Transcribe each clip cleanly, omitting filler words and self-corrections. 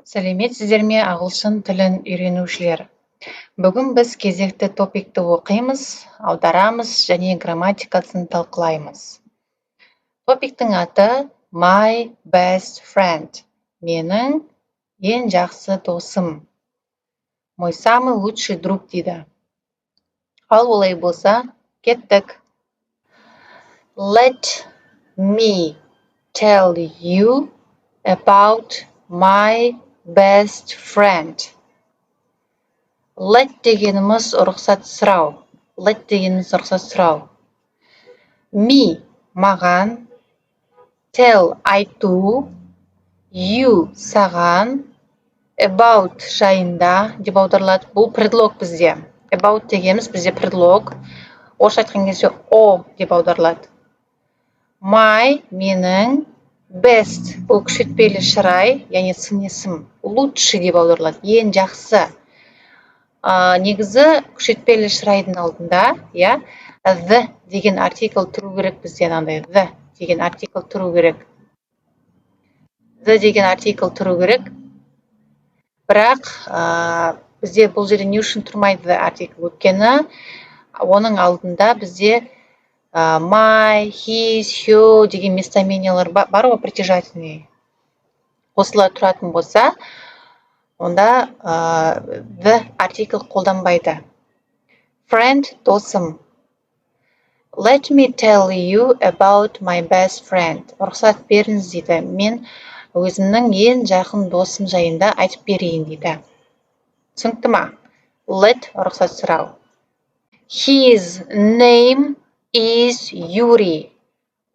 Сәлеметсіздер ме, ағылшын тілін үйренушілер! Бүгін біз кезекті топикті оқимыз, аударамыз және грамматикасын талқылаймыз. Топиктің аты «My best friend», менің ең жақсы досым, мой самый лучший друг дейді. Ал олай болса, кеттік. Let me tell you about my best friend. Let дегеніміз рұқсат сұрау. Let дегеніміз рұқсат сұрау. Me маған, tell айту, you саған, about жайында деп аударылады. Бұл предлог бізде. About дегеніміз бізде предлог. Орысша айтқан кезде о деп аударылады. My менің, best бұл күшейтпелі шырай, яғни сын есім, лучший деп аударылады, ең жақсы. Негізі күшейтпелі шырайдың алдында, иә, the деген артикль тұру керек бізде, мынандай the деген артикль тұру керек. The деген артикль тұру керек. Бірақ бізде бұл жерде не үшін тұрмайды the артикль? Өйткені оның алдында бізде my, his, her деген местоимениялар бар ғой, притяжательный. Осылар тұратын болса, онда the артикль қолданбайды. Friend досым. Let me tell you about my best friend. Рұқсат беріңіз дейді. Мен өзімнің ең жақын досым жайында айтып берейін дейді. Түсінікті ма? Let рұқсат сұрау. His name is Yuri.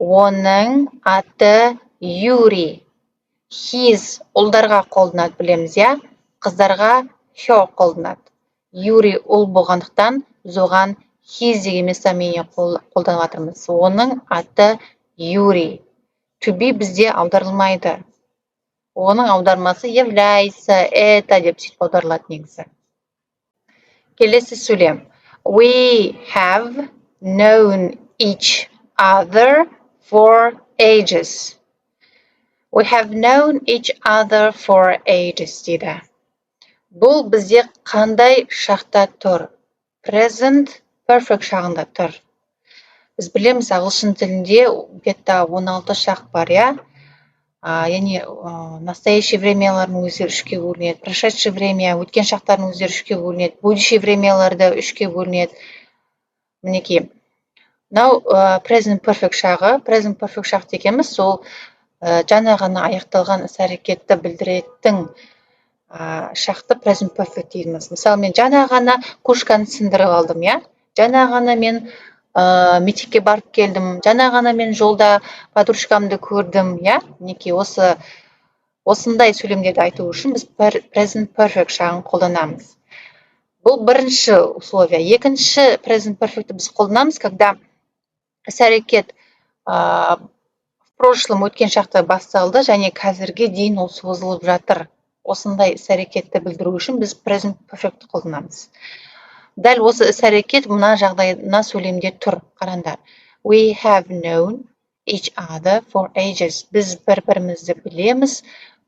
Оның аты Юрий. His ұлдарға қолданады, білеміз, иә, қыздарға her қолданады. Юрий ұл болғандықтан, біз оған his деген местоимение қолданып жатырмыз. Оның аты Юрий. To be бізде аударылмайды. Оның аудармасы является, это деп сөйтіп аударылады негізі. Келесі сөйлем. We have known each other for ages. We have known each other for ages дейді. Бұл бізде қандай шақта тұр? Present perfect шағында тұр. Біз білеміз, ағылшын тілінде где-то 16 шақ бар, иә. Яғни настоящее времялардың өздері үшке бөлінеді, прошедшее время, өткен шақтардың өздері үшке бөлінеді, будущее времялар да үшке бөлінеді. Мінекей, мынау present perfect шағы. Present perfect шақ дегеніміз сол жаңа ғана аяқталған іс әрекетті білдіретін шақты present perfect дейміз. Мысалы, мен жаңа ғана кружканы сындырып алдым, иә, жаңа ғана мен мектепке барып келдім, жаңа ғана мен жолда подружкамды көрдім, иә. Мінекей, осы осындай сөйлемдерді айту үшін біз present perfect шағын қолданамыз. Бұл бірінші условие. Екінші present perfect біз қолданамыз, когда іс әрекет в прошлом, өткен шақта басталды және қазірге дейін ол созылып жатыр. Осындай іс әрекетті білдіру үшін біз present perfect қолданамыз. Дәл осы іс әрекет мына жағдай, мына сөйлемде тұр, қараңдар. We have known each other for ages. Біз бір бірімізді білеміз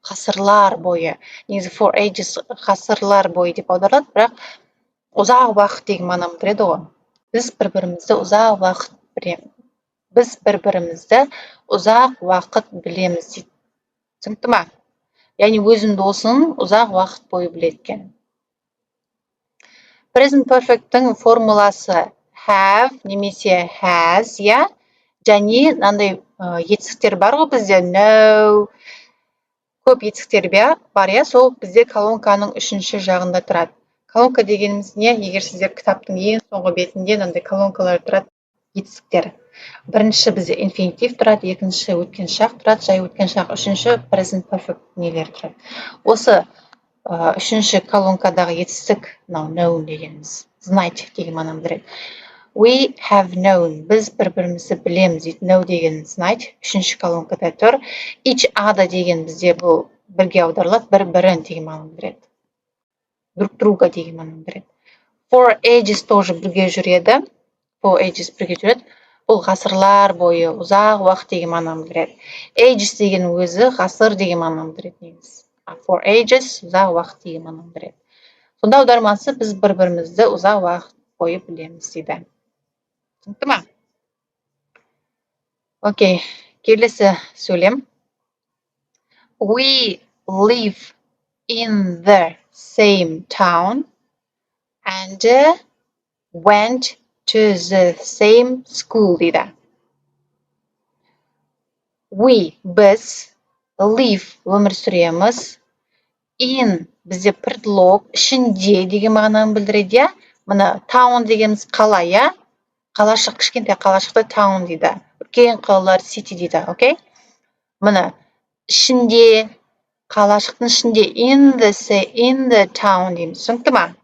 ғасырлар бойы. Негізі for ages ғасырлар бойы деп аударылады, бірақ ұзақ уақыт деген мағына білдіреді ғой. Біз бір бірімізді ұзақ уақыт білеміз, біз бір бірімізді ұзақ уақыт білеміз дейді. Түсінікті ма? Яғни өзінің досын ұзақ уақыт бойы біледі екен. Present perfect'тің формуласы have немесе has, иә, және мынандай етістіктер бар ғой бізде, know, көп етістіктер бар, иә. Сол бізде колонканың үшінші жағында тұрады. Колонка дегеніміз не? Егер сіздер кітаптың ең соңғы бетінде мынандай колонкалар тұрады, етістіктер. Бірінші бізде инфинитив тұрады, екінші өткен шақ тұрады, жай өткен шақ, үшінші present perfect нелер тұрады. Осы үшінші колонкадағы етістік мынау known дегеніміз, знать деген мағынаны білдіреді. We have known, біз бір бірімізді білеміз дейді. Know деген знать, үшінші колонкада тұр. Each other деген бізде бұл бірге аударылады, бір бірін деген мағынаны білдіреді, друг друга деген мағынаны білдіреді. For ages тоже бірге жүреді. For ages бірге жүреді. Бұл ғасырлар бойы, ұзақ уақыт деген мағынаны білдіреді. Ages деген өзі ғасыр деген мағынаны білдіреді негізі. For ages ұзақ уақыт деген мағынаны білдіреді. Сонда аудармасы: біз бір бірімізді ұзақ уақыт бойы білеміз дейді. Түсінікті ма? Окей, келесі сөйлем. We live in the same town and went to the same school дейді. We біз, live өмір сүреміз, in бізде предлог, ішінде деген мағынаны білдіреді, иә. Мына town дегеніміз қала, иә, қалашық. Кішкентай қалашықты town дейді, үлкен қалалар city дейді. Окей, міне, ішінде, қалашықтың ішінде, in the town дейміз. Түсінікті ма?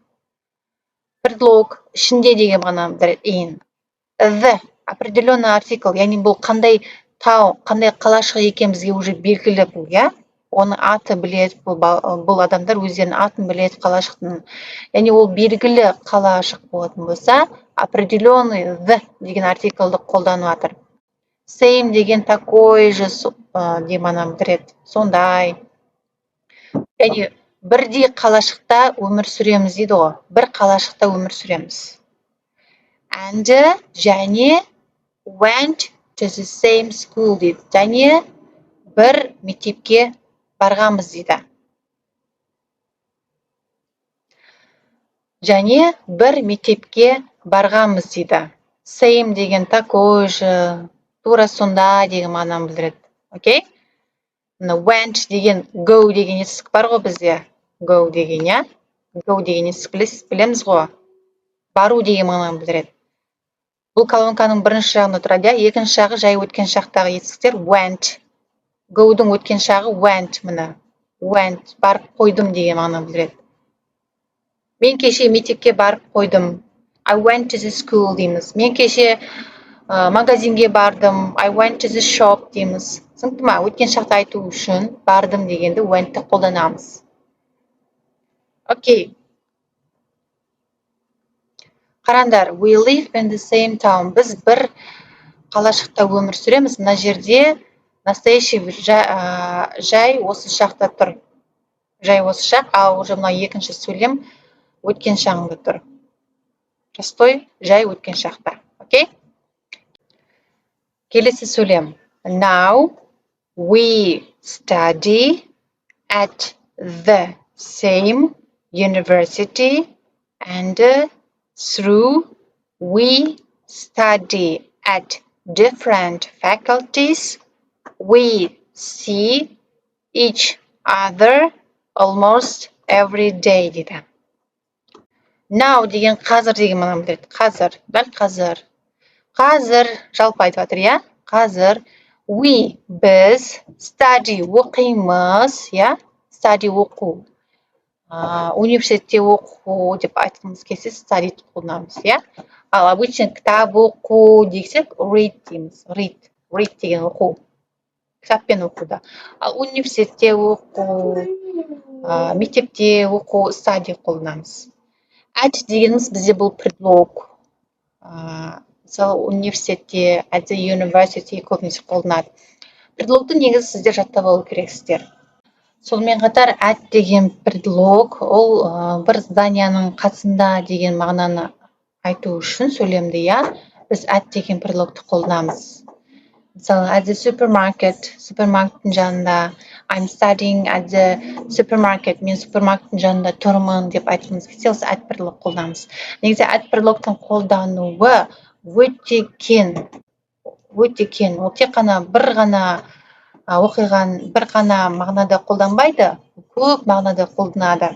Предлог, ішінде деген мағынаны білдіреді. In the определенный артикль, яғни бұл қандай town, қандай қалашық екені бізге уже белгілі бұл, иә. Оның аты біледі, бұл адамдар өздерінің атын біледі қалашықтың. Яғни ол белгілі қалашық болатын болса, определенный the деген артикльді қолданып жатыр. Same деген такой же деген мағынаны білдіреді, сондай. Яғни бірдей қалашықта өмір сүреміз дейді ғой, бір қалашықта өмір сүреміз. And және, went to the same school дейді, және бір мектепке барғанбыз дейді. Және бір мектепке барғанбыз дейді. Same деген такой же, тура сондай деген мағынаны білдіреді. Окей, мына went деген go деген етістік бар ғой бізде. Go деген, иә, go деген етістік білесіз, білеміз ғой, бару деген мағынаны білдіреді. Бұл колонканың бірінші жағында тұрады, иә. Екінші жағы жай өткен шақтағы етістіктер. Went, go-дың өткен шағы went. Міне, went, барып қойдым деген мағынаны білдіреді. Мен кеше мектепке барып қойдым. I went to the school дейміз. Мен кеше магазинге бардым. I went to the shop дейміз. Түсінікті ма? Өткен шақты айту үшін бардым дегенді went-ті қолданамыз. Окей, қараңдар. We live in the same town. Біз бір қалашықта өмір сүреміз. Мына жерде настоящий жай осы шақта тұр, жай осы шақ. Ал уже мына екінші сөйлем өткен шағында тұр, простой жай өткен шақта. Окей, келесі сөйлем. Now we study at the same university and though we study at different faculties, we see each other almost every day дейді. Now деген қазір деген мағынаны білдіреді. Қазір, дәл қазір, қазір жалпы айтып жатыр, иә. Қазір we біз, study оқимыз, иә. Study оқу, университетте оқу деп айтқымыз келсе, study қолданамыз, иә. Ал обычно кітап оқу десек, read дейміз. Read, read деген оқу, кітаппен оқуда. Ал университетте оқу, мектепте оқу, study қолданамыз. At дегеніміз бізде бұл предлог. Мысалы, университетте, at the university көбінесе қолданады. Предлогты негізі сіздер жаттап алу керексіздер. Сонымен қатар at деген предлог ол бір зданияның қасында деген мағынаны айту үшін сөйлемді, иә, біз at деген предлогты қолданамыз. Мысалы, at the supermarket, супермаркеттің жанында. I'm studying at the supermarket, мен супермаркеттің жанында тұрмын деп айтқымыз келсе, осы at предлог қолданамыз. Негізі at предлогтың қолдануы өте кең, өте кең. Ол тек қана бір ғана оқиғаны, бір ғана мағынада қолданбайды, көп мағынада қолданады.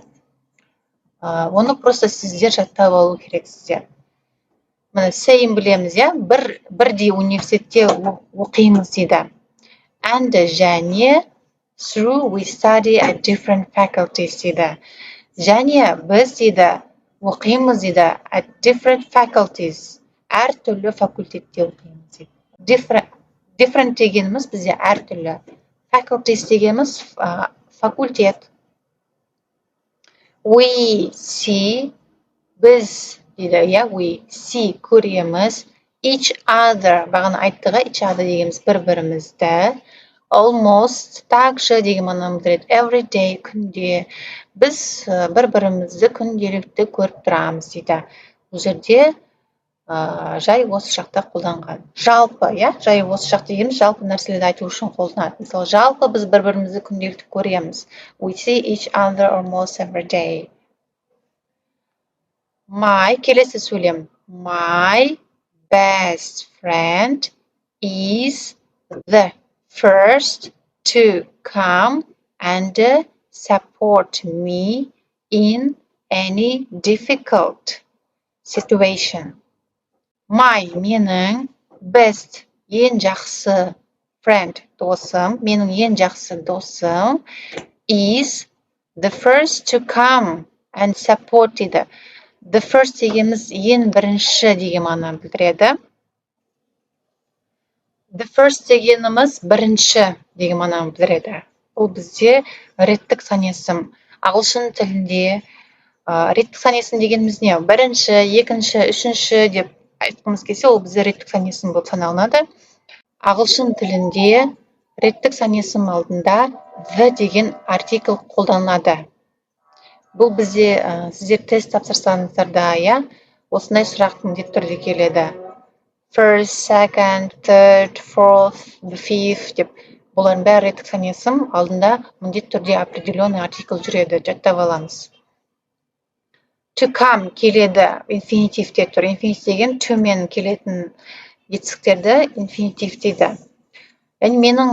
Оны просто сіздер жаттап алу керексіздер. Міне, same білеміз, иә, бір, бірдей университетте оқимыз дейді. And және, though we study at different faculties дейді. Және біз дейді, оқимыз дейді, at different faculties, әртүрлі факультетте оқимыз дейді. Different, different дегеніміз бізде әртүрлі, faculties дегеніміз факультет. We see, біз дейді, иә. We see көреміз, each other, бағана айттық, иә. Each other дегеніміз бір бірімізді. Almost также деген мағынаны білдіреді. Every day, күнде. Біз бір бірімізді күнделікті көріп тұрамыз дейді. Бұл жерде жай осы шақта қолданған. Жалпы, иә, жай осы шақ дегеніміз жалпы нәрселерді айту үшін қолданады. Мысалы, жалпы біз бір бірімізді күнделікті көреміз. We see each other almost every day. My, келесі сөйлем. My best friend is the first to come and support me in any difficult situation. My, менің, best, ең жақсы, friend, досым, менің ең жақсы досым, is the first to come and support дейді. The first дегеніміз ең бірінші деген мағынаны білдіреді. The first дегеніміз бірінші деген мағынаны білдіреді. Бұл бізде реттік сан есім. Ағылшын тілінде реттік сан есім дегеніміз не? Бірінші, екінші, үшінші деп айтқымыз келсе, ол бізде реттік сан есім болып саналынады. Ағылшын тілінде реттік сан есім алдында the деген артикль қолданылады. Бұл бізде сіздер тест тапсырсаңыздар да, иә, осындай сұрақ міндетті түрде келеді: first, second, third, fourth, the fifth деп. Бұлардың бәрі реттік сан есім, алдында міндетті түрде определенный артикль жүреді, жаттап аламыз. To come, келеді, инфинитивте тұр. Инфинитив деген to мен келетін етістіктерді инфинитив дейді. Яғни менің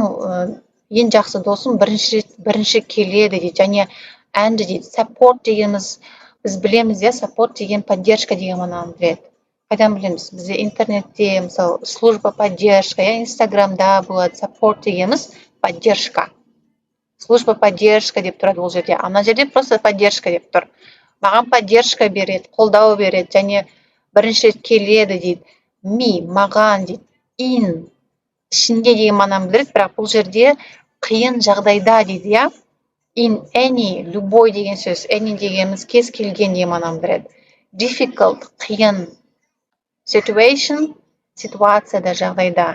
ең жақсы досым бірінші рет, бірінші келеді дейді және and дейді. Support дегеніміз, біз білеміз, иә, support деген поддержка деген мағынаны білдіреді. Қайдан білеміз? Бізде интернетте, мысалы, служба поддержка, иә, Инстаграмда болады. Support дегеніміз поддержка, служба поддержка деп тұрады ол жерде. А мына жерде просто поддержка деп тұр. Маған поддержка береді, қолдау береді және бірінші рет келеді дейді. Me, маған дейді. In, ішінде деген мағынаны білдіреді, бірақ бұл жерде қиын жағдайда дейді, иә. In any, любой деген сөз. Any дегеніміз кез келген деген мағынаны білдіреді. Difficult, қиын, situation, ситуацияда, жағдайда.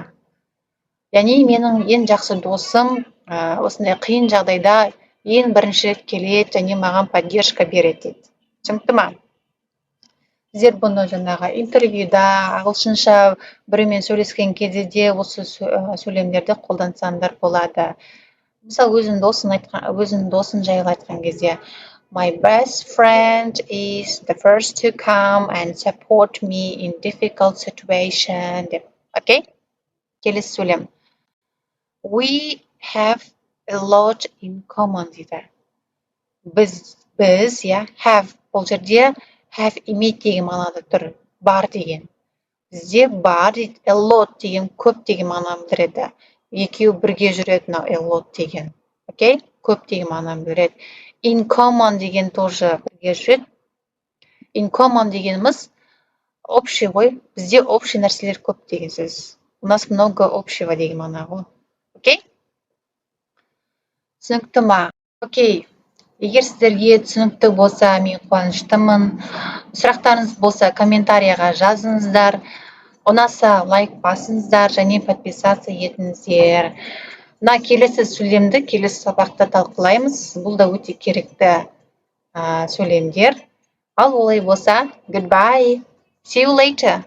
Яғни менің ең жақсы досым осындай қиын жағдайда ең бірінші рет келеді және маған поддержка береді дейді. Түсінікті ма? Сіздер бұны жаңағы интервьюда, ағылшынша біреумен сөйлескен кезде де осы сөйлемдерді қолдансаңдар болады. Мысалы, өзінің досын айтқан, өзінің досын жайлы айтқан кезде: "My best friend is the first to come and support me in difficult situation" деп. Окей, келесі сөйлем. We have a lot in common дейді. Біз, иә, have, бұл жерде have иметь деген мағынада тұр, бар деген. Бізде бар дейді. A lot деген көп деген мағынаны білдіреді. Екеуі бірге жүреді мынау a lot деген. Окей, көп деген мағынаны білдіреді. In common деген тоже бірге жүреді. In common дегеніміз общий ғой, бізде общий нәрселер көп деген сөз. У нас много общего деген мағына ғой. Окей, түсінікті ма? Окей, егер сіздерге түсінікті болса, мен қуаныштымын. Сұрақтарыңыз болса, комментарийға жазыңыздар. Ұнаса, лайк басыңыздар және подписаться етіңіздер. Мына келесі сөйлемді келесі сабақта талқылаймыз. Бұл да өте керекті сөйлемдер. Ал олай болса, goodbye, see you later.